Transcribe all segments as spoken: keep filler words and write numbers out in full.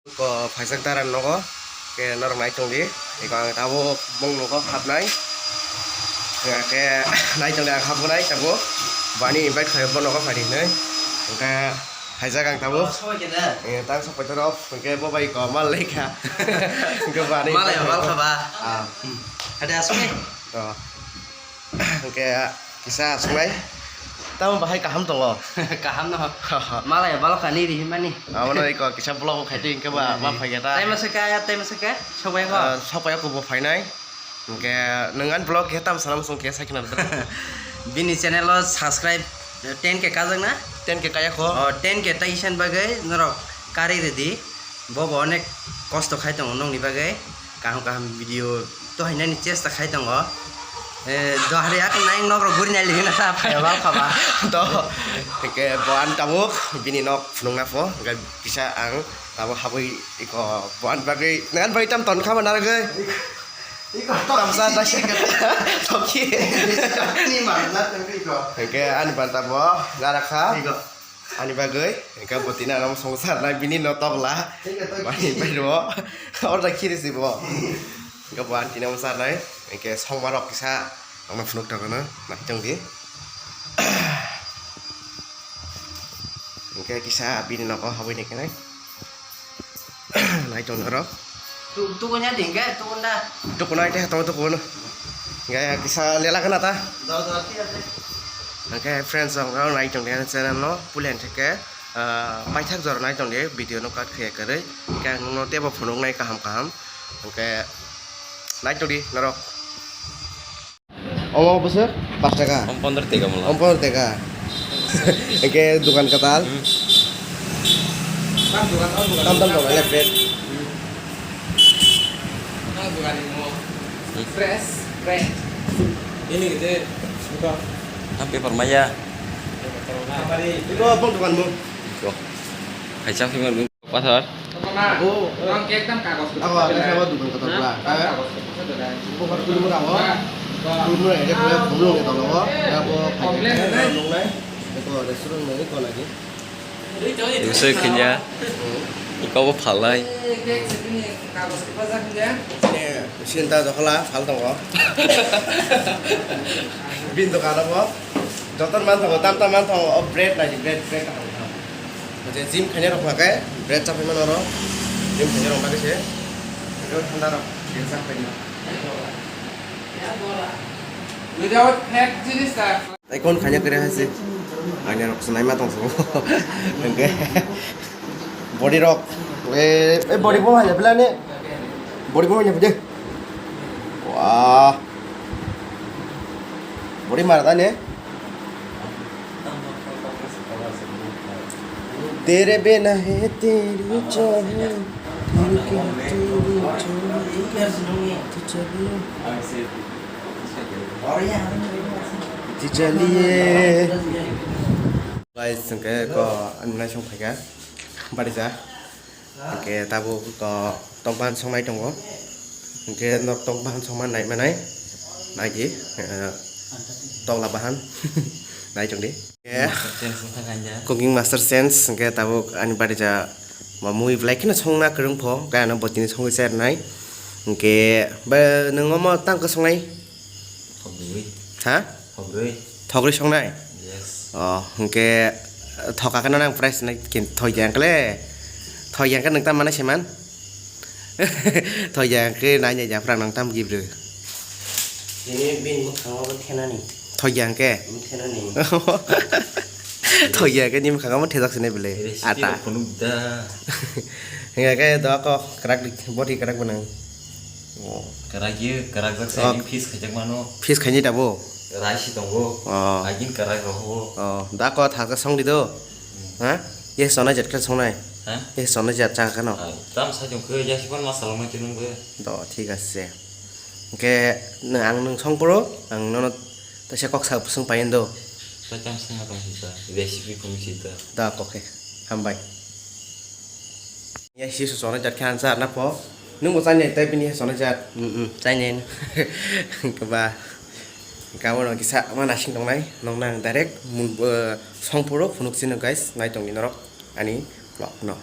Ko phaijak dara nogo, ke norok nai tongdi. Eko ang tabuk bong nogo hapnai. Ke nai tongdi ang hapnai tabuk. Bani invite khayo bo nogo phaidi hinwi. Hwnkhe phaijak ang tabuk. Tang sok paitoro hwnkhe bo bai ko mal lekha. Hwnkhe bani malai invite bal khayo. Khaba. Ah. Hade asmi. To. Hwnkhe kisa aswknai. Tamo bahai kaham tongo. Kaham no. Malai bal khani rihimani. Abono eko kisa vlog khaitwi hwnkhe ba ma phaikha ta. Tai masa ka, tai masa ka, sobai ko. Ah, sobai ko bo phainai. Hwnkhe nwng ani vlog khe tam sana muchung khe sakhna. Bini channel o subscribe ten K kajak na? Ten K kaya kho. Oh, ten K tai isan bagwi norok kari redi. Bo bo onek kosto khai tongo nokni bagwi. Kaham kaham video to hainani chesta khai tongo. Eh, dohari ako nai nok rok guri nai ligi na ta phai bal khaba. To, ke bo an tabuk bini nok phunuk na pho, hwnkhe kisa ang tabuk habui iko bo an bagwi, nang bagwi tam ton khama naragwi. Iko tamsa da se kata. Toki. Ni ma na tengri ko. Hwnkhe ani banta bo narakha. Iko. Ani bagwi, hwnkhe bo tini ano swngcharnai bini no tokla. Bini bai rwo. Orda khiri si bo. Hwnkhe bo ani tini swngcharnai, hwnkhe songma rok kisa ano phunuk tongno, nai tongdi. Hwnkhe kisa bini nogo habwi ni khe nai. Nai tong norok. Tu-, tukun ya ding ke, tukun da. Tukun ai teh, tong tukun. Gaya kisa lela kana ta. Do, do, ti ate. Oke, friends, ang nai tong dia channel no, pulen theke, ah, paithak jor nai tong dia, video no cut khe kare. Ke ang no tebo phunuk nai kaham kaham. Oke, nai tong di norok. Omo bwswk pash taka. Om pondro teka mula. Om pondro teka. Hwnkhe dukan kwtal. Hmm. Tam tam tongo, elek bread. Hmm. Fresh, fresh. Ini gitu. Buka. Ah, paper maya. Ito, abang dukan mo. Ito. Kaisa paper mo. Pathor. Abo, ang ekdam kagos ko. Abo, ang sabo dukan ko to pula. Kagos ko to pula. Abo har kulmur abo. Kulmur ede pula kumlung ede lo. Abo pakai nung nai. Eko restaurant nai ko lagi. Ibu saya kenya. Iko bo phalai. Sinta dokla phal tongo. Bin dokan abo. Joto man tongo, tam tam man tongo. O bread nai bread, bread. Je gym khainai rok hwnkhe bread chapai mano oro. Gym khainai rok bagwi se. Oro thanda rok, gym chapai di. Without fat jinis ta. Tai kon khainai kre hai se. Aina rok se naima tong se. Hwnkhe body rok. E, e body bo hai bla ne. Body bo hai ne. Wah. Body mar da ne. तेरे बिना है तेरी चाह, तेरी क्या तेरी चाह, तू चलो। Twi chaliye. Guys, hwnkhe ko ani naisong phaikha barisa. Hwnkhe tabuk ko tok bahan songnai tongo. Hwnkhe nok tok bahan songma nai manai. Naidi, eh, tokla bahan. Nai tongdi. Hwnkhe cooking master chance. Hwnkhe tabuk ani barisa mamui belai kheno songna kwrwng pho. Hwnkhe ano botini songwi chernai. Hwnkhe ba nwng omo tang kwsongnai? Thokgwi. Ha? Thokgwi. Thokgwi songnai? Yes. Oh, hwnkhe thokakhe no nang prize nai kin thoi jang kle. Thoi jang khe nwng tam mana se man? Thoi jang khe nai nai jang phrang nang tam gibru. Ini bin mwkhang o thenani. Thoi jang khe? Thenani. Thoi jang khe ni mwkhang o thejak sini bele. Ata. Phunuk da. Hwnkhe do ko krak boti krak bo nang. Oh. Kwrak ye, kwrak jak sa, fees khaijak mano. Fees khaini dabo? Rai si tongo. Oh. Agin kwrak roho. Oh, da ko thaka song di do. Hmm. Ha? Ye sona jet khe songnai. Ha? Ye sona jet chang khano. Ah, tam sa jong khe ya si kon ma salong na tinung be. Do, thik ase. Hwnkhe ang nwng song poro, ang nono ta se kok sa swng payin do. Ta tam swng ma tong si ta, recipe kung si ta. Da ko khe. Hambai. Ya, si su sona jat khe ansa na pho. Nung bo chani tai bini sona jat. Mm, mm, chani. Keba. Kabo no kisa ma nasing tongnai. Nong nang direct mun, eh, song puro phunuk sino guys. Nai tongni norok ani vlog no.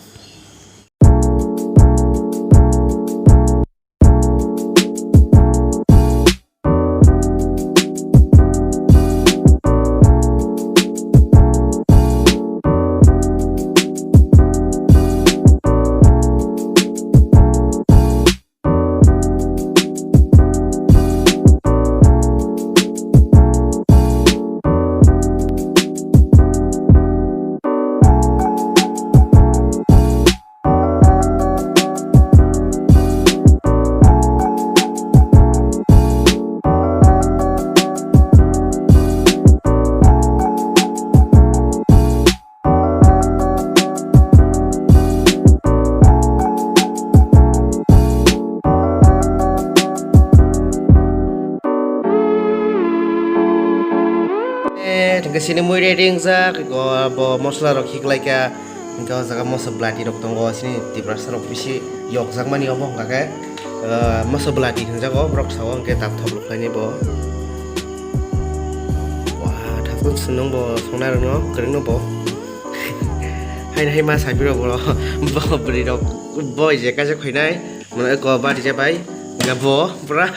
Chini mui ready wngjak, o, bo mosola rok hiklaikha, hwnkhe o jaga moso blati rok tongo, chini Tiprasa rok bisi yokjakmani omo hwnkha khe, o, moso blati hinjago, borok sao hwnkhe tak thok rok khlainai bo. Wah, thakun swnung bo songnai rokno, kwrwngno bo. Haino hai ma saipiro bo, bo bwrwi rok, bo je kaisa khainai, mano eko bari je bai, hwnkhe bo pura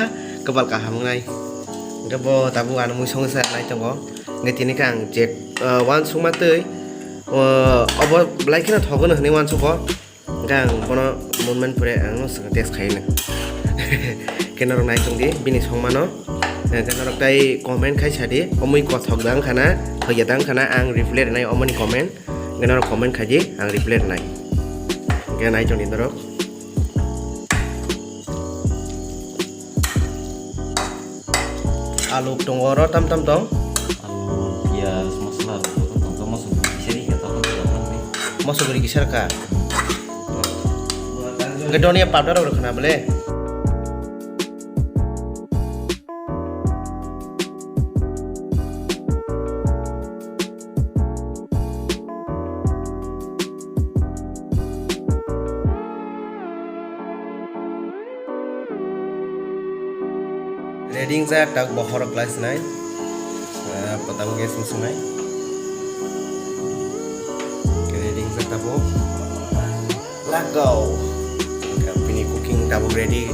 kwbal kaham wngnai. Hwnkhe bo tabuk ano mui songwi sa nai tongo. Hwnkhe tini khe ang je, ah, uansukma twi, ah, obo belai kheno thogono hwnwi uansugo. Hwnkhe ang bono monmani pore ang no swkang test khaino. Khe norok nai tongdi bini songmano. Hwnkhe norok tai comment khai sadi, omui kothok da wngkha na, thokya da wngkha na, ang reply rwnai omoni comment. Hwnkhe norok comment khaidi, ang reply rwnai. Hwnkhe nai tongdi norok. Alu tongo oro tam tam tong. Alu, piyaj, masala rok joto tongkha, moso guri kisa ri kha, tokon twi rok nang di. Moso guri kisa rwkha. Hwnkhe donia powder rok rwkha na bole? Ready wngjak tak bokhorok klai sinai. Ah, potam gas musunai. Ready wngjak tabuk. Let's go. Bini cooking tabuk ready.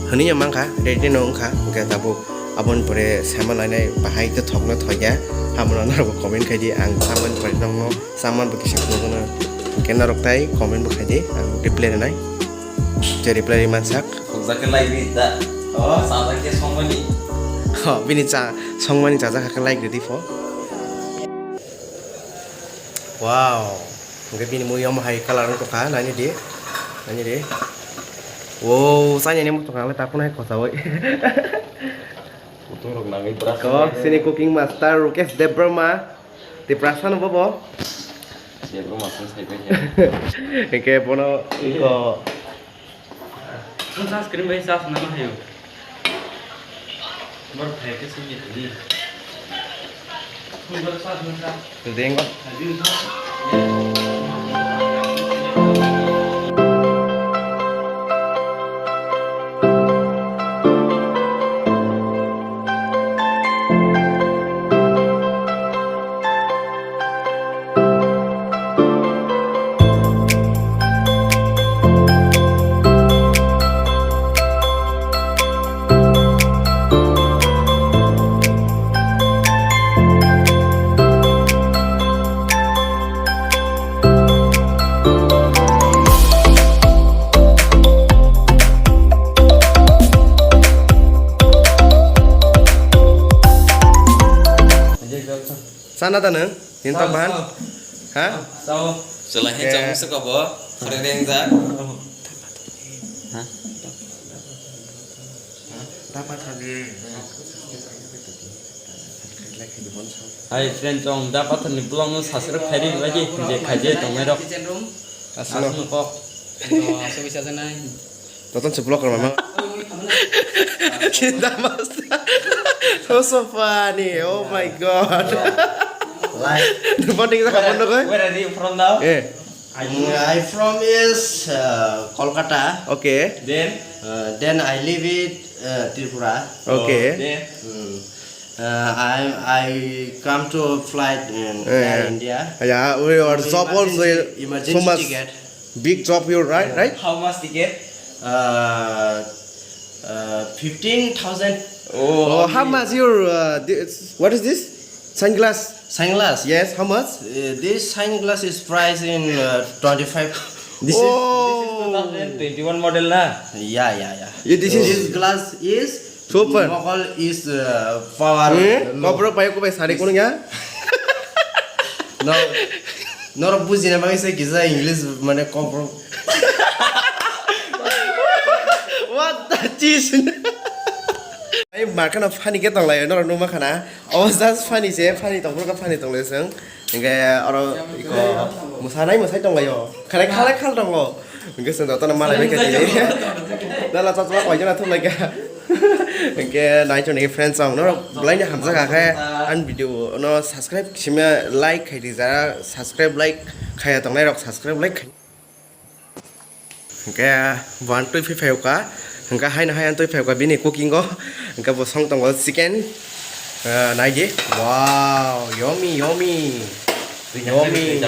Hwnwi ya mankha, ready no wngkha. Hwnkhe tabuk aboni pore sama lainai bahai khe thokno thokya. Hamono norokbo comment khaidi, ang samani pore nokno samani bo kisa phunukgwno. Hwnkhe norok tai comment bo khaidi, ang reply rwnai. Je reply rwmani sak. Khokjak khe like rwi da. Oh. Chajak khe songmani. Ho, bini cha songmani chajak khe like rwdi pho. Wow. Hwnkhe bini mui omo hai colour wng tongkha, naini di. Naini di. Wow, chani ni muchung ang le takhuk nai khochaui. Kutung rok nangwi brush. Ko, sini cooking master Rukesh Debbarma. Tiprasa no bobo. Debbarma song sai pai. Hwnkhe bono iko. Phone charge kwrwi bai charge nang hayo. Bor phai khe sini thani. Phone bor charge nang kha. Dengo. Sana ta nwng? Nini tok bahan? Ha? Sao. Chwla he chong se kobo. Khare reng jak. Ha? Hai friend, chong da pathor ni vlog no subscribe khairi lagi je khaje tongmai rok. Asno. Asno kok. Asno bisa janai. Toton se block rwma. Kinda master. So, so funny. Oh my God. Like, the bonding is happened, okay? Where are you from now? Eh. I, I from is, uh, Kolkata. Okay. Then? Uh, then I live it, uh, Tripura. Okay. Then? Hmm. Uh, I, I come to flight in Air India. Yeah, we are job also emergency, emergency so much ticket. Big job you, right? Yeah. Right? How much ticket? Uh, uh, fifteen thousand. Oh, how much your, uh, this, what is this? Sunglass? Sunglass? Yes, how much? Uh, this sunglass is priced in, uh, twenty-five. This is, this is two thousand twenty-one model na? Yeah, yeah, yeah. Yeah, this is this glass is super. Mogol is, uh, power. Eh? Low. Kopro payo ko bai sari kono ya? No. Norok bujina bagwi se kisa English mane kopro. What the cheese? Ai markano funny ke tonglayo norok numa khana. Oh, just funny se, funny tong, pura funny tong le seng. Hingke oro iko musanai musai tong layo. Khalai khalai khal tongo. Hingke seng dotono malai bai kati. Dala chachma koi jana thum lai ka. Hingke nai choni friends ang norok belai ni hamjak kha khe. Ang video no subscribe sima like khai di, jara subscribe like khaya tongnai rok subscribe like khai. Hingke one twi phai phaio ka, hingke haino hai ang twi phaio ka bini cooking o, hingke bo song tongo chicken, ah, nai di, wow, yummy, yummy, yummy.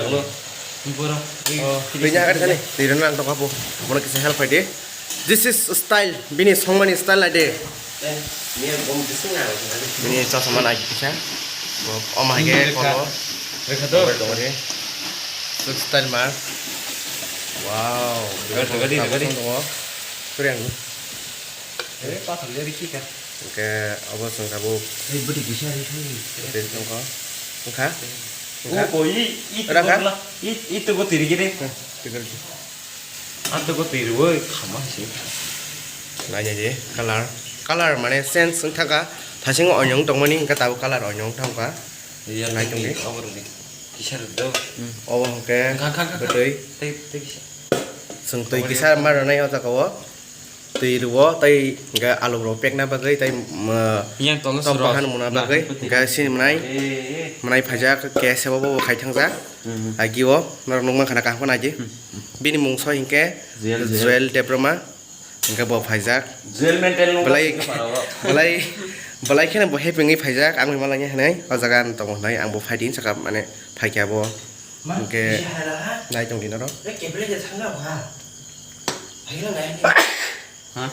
Oh, twi nya kani, twi rwna ang tongkha bo, bono kisa help khai di. This is style, bini songmani style nai di. Bini chosma nai kisa. Bo, omo hai khe kono. Rekha do. Style ma. Wow. Gari, gari, gari. Tabuk tongo. Kuri ang. Eh, pathor le rikhi ka. Oke, abo chwng tabuk. Eh, budi kisa rikhi. Hotel tongkha. Wngkha? Wngkha? Oh, i, i, Rakha? I, i, tugo tiri gini. Heh, tiga rikhi. Ang tugo tiri woi, khama si. Nai, nai, nai, color. Color mane sense wngkha ka. Thasing onyong tongmani, hingkha tabuk color onyong thangkha. Iya, nai tongdi. Obo rwdi. Kisa rwdi. Hmm, obo hwnkhe bwtwi. Tei, tei kisa. Chwng twi kisa ma rwnai o jaga o. Twi rwo tei hwnkhe alu rok pekna bagwi tei, um, yang tolo tok bahan muna bagwi hwnkhe sini mwnai. Eh, eh. Mwnai phaijak K S F o bo khai thangjak. Hmm. Agi o norok nukmankha na kaham khe naidi. Hmm. Bini mung soi hwnkhe Joel, Joel. Joel Debbarma. Hingke bo phaijak. Jail maintain nung belai, belai, belai kheno bo happy wngwi phaijak, ang bai malai hinwi, o jaga ang tongo hinwi, ang bo phaidi saka, mane, phaikha bo. Hingke nai tongdi norok. Ha?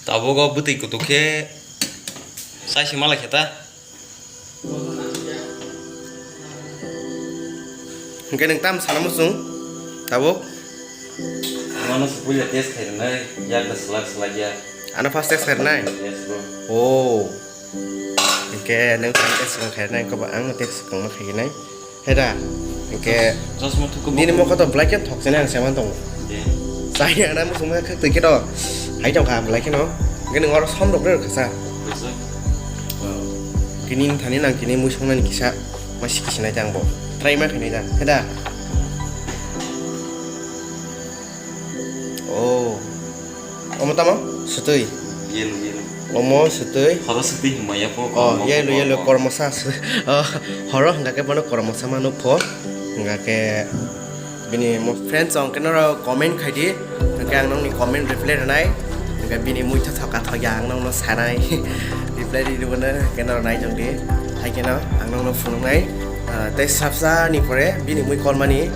Tabuk o bwtwi kutuk khe chai se malai khe ta. Hingke nwng tam sana muchung tabuk? Ano se puila test khai rwnai, yak da slak slak ya. Ano first test khai rwnai? Yes, bro. Oh. Hingke nwng first test khai rwnai, koba ang test kwbangma khai nai. Heda, hingke chosma thukubuk nini mokho to belai khe thokjani ang seman tongo. Chai ana muchungma khak twi khe to hai tongkha belai kheno. Hingke nwng oro som rok rw kha sa. Kini thani nang kini mui songnani kisa ma sikhi sinai ta ang bo. Try ma khainai ta. Heda. Oh. Omo tamo? Sutui. Yellow, yellow. Omo sutui. Horo sutui hwnmaya po. Oh, yellow, yellow, kormosa. Oh, horo hingka khe bono kormosa ma nukpho. Hingka khe bini mo friends hingke noro comment khai di. Hingke ang nongni comment reply rwnai. Hingke bini mui tho thoka thoya ang nongno sanai. Reply ri rwno hingke noro nai tong di. Hai khe no ang nongno phunuknai. Ah, tei sabsa ni pore bini mui kolmani.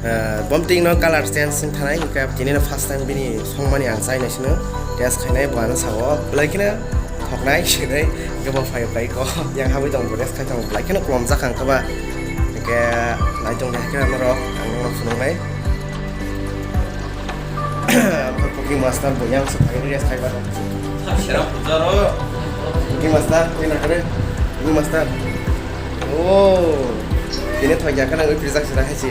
Ah, bomting no color change wng thanai, hingke tini no first time bini songmani ang chai naisino test khainai, bo ano sao belai kheno thoknai sinai, hingke bo phai phai ko yang habwi tong bo test khai tong belai kheno kolomjak ang khe ba, hingke nai tong de hingke norok ang norok phunuknai. Cooking master bo yang se phai rest khai ba. Cooking master, koi na kare? Cooking master. Oh, ini thoi ya kana ui pizza sira hai si.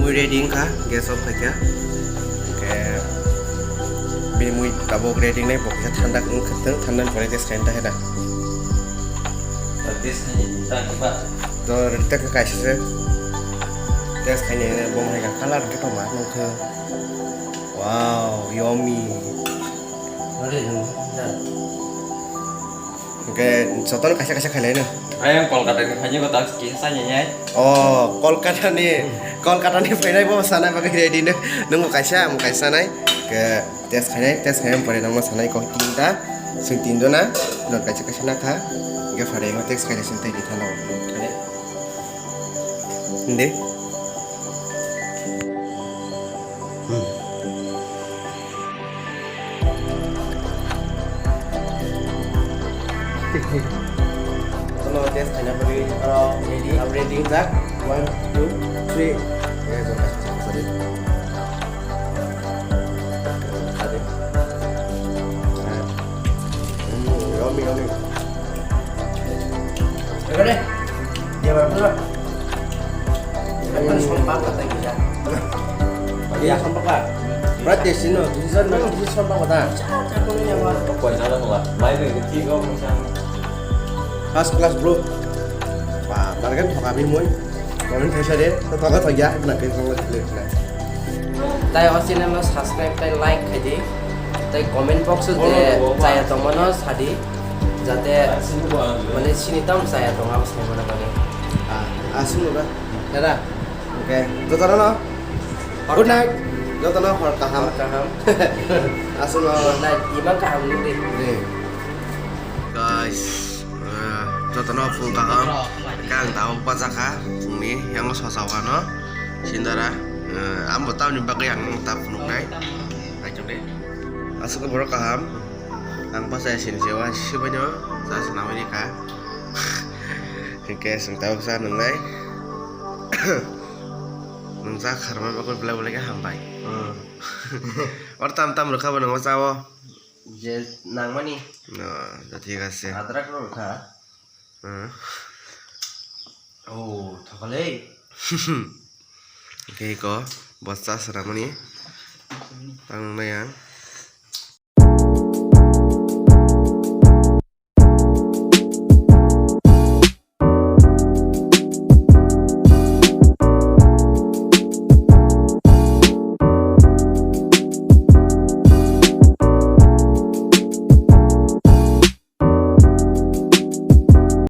Mui ready wngkha, gas off khaikha. Hingke bini mui tabuk ready wngnai, bo kisa thanda wng kha, thanda ni pore test khaina ta heda. Test khaini ta kiba. To rwkhe kaisa se. Test khaini bo hai kha color khe tongma nukhe. Wow, yummy. Hingke jotono kaisa kaisa khailai no. Ayang Kolkata ni phaini ko tak kisa sanya nyai. Oh, Kolkata ni, Kolkata ni phainai bo sana bagwi ready no. Nungbo kaisa, ang kaisa nai. Ke test khainai, test khainai pore nangma sanai ko tinta. Sing tin jona, don kaisa kaisa nakha. Hingke phare ngo test khainai sing tai di thana. Hindi. Hmm. Kono test khaina bagwi oro ready, abo ready jak. One, two, three. Ya, jom, jom, jom, jom. Ade. Ah. Hmm. Ready? Dia baru dulu. Kan sompak kata kita. Dia sompak lah. Berarti sini, bisa nanti bisa sompak kata. Aku ni apa? Kau kau jalan lah. Lain lagi tiga macam. First class, bro. Wah, target thok abi moi. Comment khaisa de, to thok thok ya, na ke thok thok. Tai o channel no subscribe tai like khai di. Tai comment box o je chaya tongmano sadi. Jate mane sini tam chaya tong abo sai mana bani. Ah, asung ba. Dada. Okay. Jotono no. Good night. Jotono hor kaham. Hor kaham. Asung no. Good night. Ima kaham ni di. Guys, eh, jotono phung kaham. Kang tao bajaka phungni yang sosa wano. Sindara, eh, ambo tamni bagwi ang ta phunuknai. Aswk borok kaham. Ang bachai sini sewa sibaino cha swnamwi rikha. Hwnkhe chwng tabuk cha nwngnai. Nwng cha kharma bagwi belai belai khe hambai. Hmm. Or tam tam rwkha bo nwngo chao. Je nangmani. No, to thik ase. Adrak rwkha. Hmm. Oh, thokole. Hwnkhe iko bo cha swnamani. Tang nai ang.